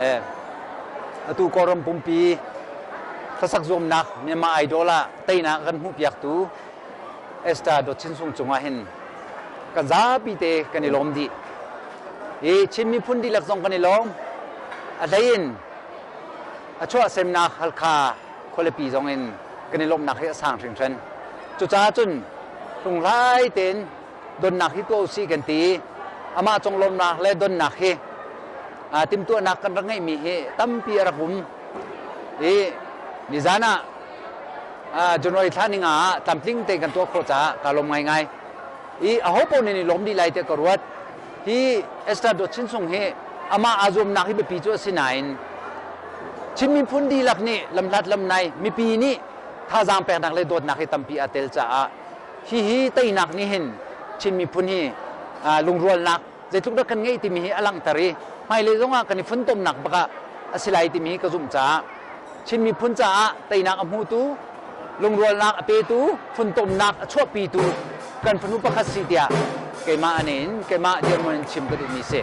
Atu Kawlram pumpi hlasak zuamnak Myanmar Idol ah teinak kan hmuhpiaktu Esther Dawt Chin Sung cungah hin kan zapi te kan i lawm dih. I Chin miphun dihlak zong kan i lawm. A hlei in a chuahsemnak Halkha khualipi zong in kan i lawmhnak hi a sang hringhran. Cucaah cun hlunghlai tein donnak hi tuah usih kan ti. Amah conglawmnak le donnak hi timhtuahnak kan rak ngeihmi hi tampi a rak um. I nizan ah January thla ninga ah tlamtling te kan tuah khawh caah kaa lawm ngaingai. I aho paoh nih lawm dih lai tiah ka ruat. Hi Esther Dawt Chin Sung hi amah aa zuamnak hi biapi cu a si nain Chin miphun dihlak nih lamhlat lamnai mipi nih thazaang peknak le dawtnak hi tampi aa tel caah hihi teinak nih hin Chin miphun hi lungrualnak zeitluk dah kan ngeih timi hi a langhter i hmailei zongah kan i funtomnak bak ah a si lai timi ka zumh caah Chin miphun caah teinak a hmutu, lungrualnak a petu, funtomnak a chuahpitu kan fanu pakhat si tiah keimah ane in keimah dirhmun in chim ka duhmi si.